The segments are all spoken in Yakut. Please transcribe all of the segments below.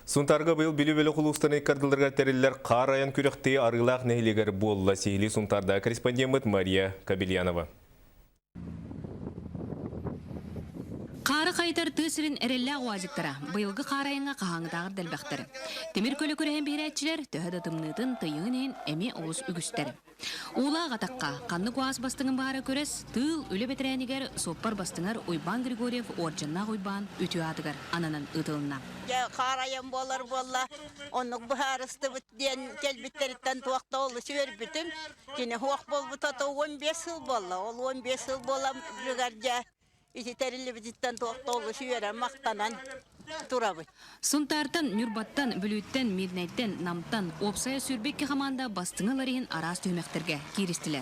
Сунтаарга быйыл Бүлүү бөлөх улуустарын ыккардыларыгар тэриллэр хаар айан күрэхтии Арыылаах нэһилиэгэр буолла. Сиһилии Сунтаардааҕы корреспондеммыт Мария Кобельянова. Хаары хайытар тыа сирин эрэллээх уазиктара быйылгы хаар айаҥҥа хаһааҥҥытааҕар да элбэхтэр. Тимир көлө күрэһин биһирээччилэр төһө да тымныытын, тыйыһын иһин эмиэ олус үгүстэр. Уулаах атахха ханнык уаз бастыҥын баара күрэс тыыл үлэ бэтэрээнигэр суоппар бастыҥар Уйбаан Григорьев Уордьаннаах Уйбаан үтүө аатыгар ананан ыытылынна. Дьэ, хаар айан буолар буолла, оннук быһаарыстыбыт диэн кэлбиттэриттэн туох да олус үөрбүтүм. Кини суох буолбута то 15 сыл буолла. Ол 15 сыл буолан дьэ ити тэриллибититтэн туох да олус үөрэн махтанан турабыт. Сунтаартан, Ньурбаттан, Бүлүүттэн, Мирнэйтэн, Намтан уопсайа 22 хамаанда бастыҥы ылар иһин араас түһүмэхтэргэ кииристилэр.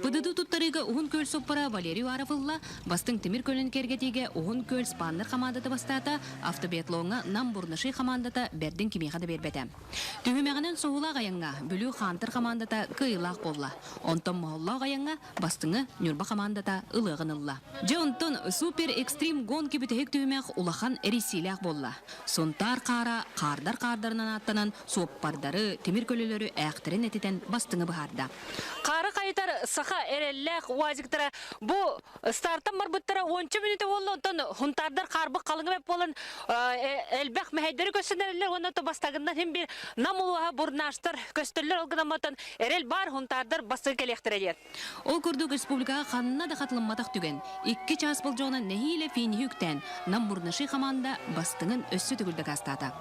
ПДД туттарыыга Уһун Күөл суоппара Валерий Уаров ылла, бастыҥ тимир көлөнү кэргэтиигэ Уһун Күөл спаннер хамаандата бастаата, автобиатлоҥҥа Нам Бурнаши хамаандата бэрдин кимиэхэ да биэрбэтэ. Түһүмэҕинэн соһуулаах айаҥҥа Бүлүү Хантер хамаандата кыайыылаах буолла. Онтон моһоллоох айаҥҥа Бастыҥы Ньурба хамаандата ылыаҕын ылла. Дьэ онтон Супер Экстрим гонки бүтэһик түһүмэх улахан эрийсиилээх буолла. Сунтаар хаара хаардар хаардарынан ааттанан суоппардары, тимир көлөлөрү ээхтэрин этитэн бастыҥы быһаарда. Хаары хайытар саха эрэллээх уазиктара бу стартан барбыттара уонча мүнүүтэ буолла, онтон хунтаардар хаарбыт халыҥа бэп буолан элбэх мэһэйдэри көрсөн эрэллэр уонна то бастагыннан хин бир нам улууһа бурнаштар көстөллөр ол гынан эрэл баар хунтаардар бастыҥ кэлиэхтэрэ диэн. Ол курдук республикаҕа ханна да хатылымматах түгэн, икки чаас болдьоҕунан нэһиилэ финиһи үктээн, Нам Бурнаши хамаанда бастыҥын өссө төгүл дакаастаата.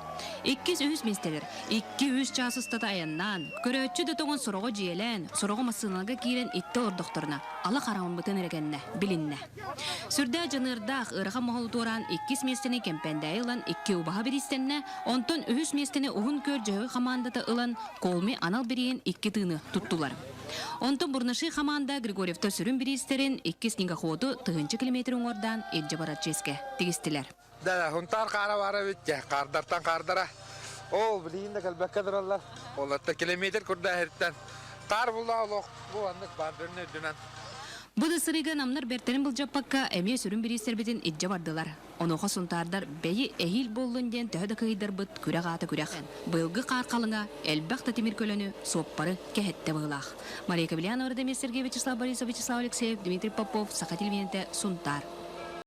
Иккис-үһүс миэстэлэр икки-үс чаас устата айаннаан, көрөөччү да тоҥон сороҕо дьиэлээн, сороҕо массыыналарга киирэн иттэ олордохторуна, ала хараҥаммытын эрэ кэннэ билиннэ. Сүрдээх дьаныардаах, ыарахан моһолу туораан иккис миэстэни Кэмпэндээйи ылан икки убаһа бириистэннэ, онтон үһүс миэстэни Уһун Күөл Дьөһөгөй хамаандата ылан Колми анал бирииһин икки тыыны туттулар. Онтон Бурнаши хамаанда Григорьевтар сүрүн бириистэрин икки снегоходу тыһыынча километр уҥуордаан илдьэ барар чиэскэ тигистилэр. Да, Хунтаар хаара баара эбит дьэ, хаардартан хаардара. Ол билигин да кэлбэккэ тураллар. Олорто километр курдаа иһиттэн хаар булла олох бу аннык баардырын үрдүнэн. Бу да сырыыга намнар бэртэрин былдьаппакка эмиэ сүрүн бириистэрбитин илдьэ бардылар. Онуоха сунтаардар бэйи эһиил буоллун диэн төһө да кыһыйдарбыт күрэх аата күрэх. Быйылгы хаар халыҥа элбэх да тимир көлөнү, суоппары кэһэттэ быһыылаах. Мария Кобельянова, Радомир Сергеев, Вячеслав Борисов, Вячеслав Алексеев, Дмитрий Попов, Саха телевидениетэ, Сунтаар.